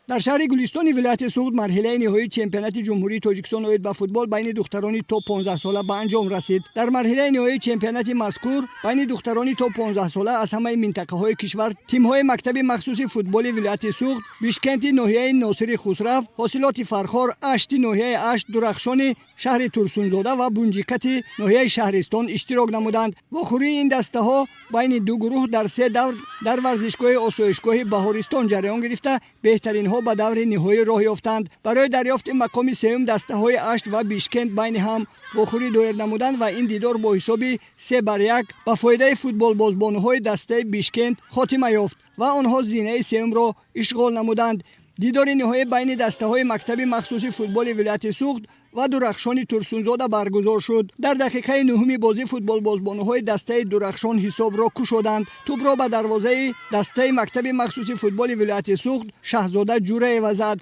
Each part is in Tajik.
Дар шаҳри Гулистони вилояти Суғд марҳилаи ниҳоии чемпионати Ҷумҳурии Тоҷикистон оид ба футбол байни духтарони то 15 сола ба анҷом расид. Дар марҳилаи ниҳоии чемпионати мазкур байни духтарони то 15 сола аз ҳамаи минтақаҳои кишвар тимҳои мактаби махсуси футболи вилояти Суғд, Бишкенти ноҳияи Носири Хусрав, Ҳосилоти Фархор, Ашти ноҳияи Ашт, Дурахшони шаҳри Турсунзода ва Бунҷикати ноҳияи Шаҳристон иштирок намуданд. Вохӯрии ин дастаҳо байни ду гурӯҳ дар се давр дар варзишгоҳи осоишгоҳи Баҳористон ҷараён гирифта, беҳтаринҳо ба даври ниҳоӣ роҳ ёфтанд. Барои дарёфти мақоми сеюм дастаҳои Ашт ва Бишкент байни ҳам вохӯрӣ доир намуданд ва ин дидор бо ҳисоби 3-1 ба фоидаи футболбозбонуҳои дастаи Бишкент хотима ёфт ва онҳо зинаи сеюмро ишғол намуданд. Дидори ниҳоӣ байни дастаҳои мактаби махсуси футболи вилояти Суғд ва Дурахшони Турсунзода баргузор шуд. Дар дақиқаи нуҳуми бозӣ футболбозбонуҳои дастаи Дурахшон ҳисобро кушоданд. Тӯбро ба дарвозаи дастаи мактаби махсуси футболи вилояти Суғд Шаҳзода Ҷураева зад.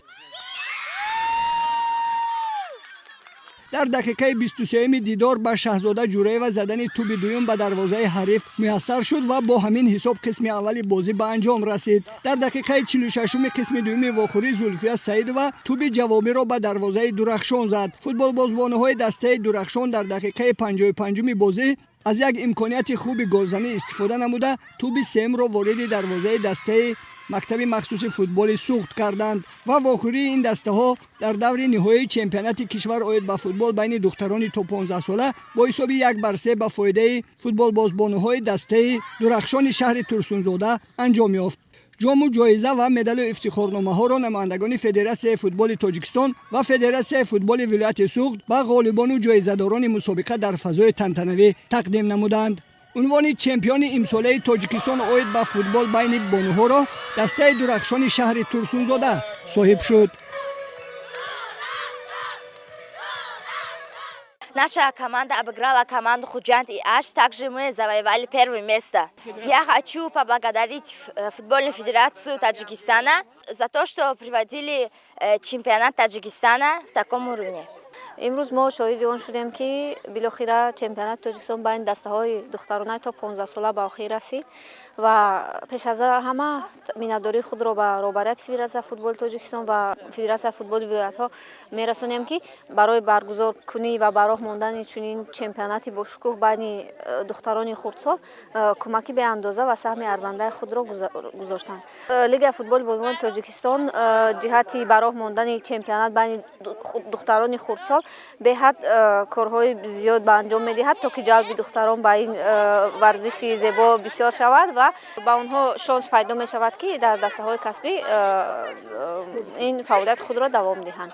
Дар дақиқаи 23-юми дидор ба Шаҳзода Ҷураева задани тӯби дуюм ба дарвозаи ҳариф муяссар шуд ва бо ҳамин ҳисоб қисми аввали бозӣ ба анҷом расид. Дар дақиқаи 46-уми қисми дуюми вохӯрӣ Зулфия Саидова тӯби ҷавобиро ба дарвозаи Дурахшон зад. Футболбозбонуҳои дастаи Дурахшон дар дақиқаи 55-уми бозӣ аз як имконияти хуби голзанӣ истифода намуда, тӯби сеюмро вориди дарвозаи дастаи мактаби махсуси футболи Суғд карданд ва вохӯрии ин дастаҳо дар даври ниҳоии чемпионати кишвар оид ба футбол байни духтарони то 15 сола бо ҳисоби 1-3 ба фоидаи футболбозбонуҳои дастаи Дурахшони шаҳри Турсунзода анҷом ёфт. Ҷому ҷоиза ва медалу ифтихорномаҳоро намояндагони Федератсияи футболи Тоҷикистон ва Федератсияи футболи вилояти Суғд ба ғолибону ҷоизадорони мусобиқа дар фазои тантанавӣ тақдим намуданд. Унвони чемпиони имсолаи Тоҷикистон оид ба футбол байни бонуҳоро дастаи Дурахшони шаҳри Турсунзода соҳиб шуд. Наша команда обыграла команду Худжанд и Ашт. Также мы завоевали первое место. Я хочу поблагодарить Футбольную федерацию Таджикистана за то, что проводили чемпионат Таджикистана в таком уровне. Имрӯз мо шоҳиди он шудем, ки билохира чемпионати Тоҷикистон байни дастаҳои духтаронаи то 15 сола ба охир расид ва пеш аз ҳама миннатдории худро ба роҳбарияти Федератсияи футболи Тоҷикистон ва Федератсияи футболи вилоятҳо мерасонем, ки барои баргузоркунӣ ва ба роҳ мондани чунин чемпионати бошукӯҳ байни духтарони хурдсол кӯмаки беандоза ва саҳми арзандаи худро гузоштанд. Лигаи футболи бонувони Тоҷикистон ҷиҳати ба роҳ мондани чемпионат байни духтарони хурдсол беҳад корҳои зиёд ба анҷом медиҳад, то ки ҷалби духтарон ба ин варзиши зебо бисёр шавад ва ба онҳо шонс пайдо мешавад, ки дар дастаҳои касбӣ ин фаъолияти худро давом диҳанд.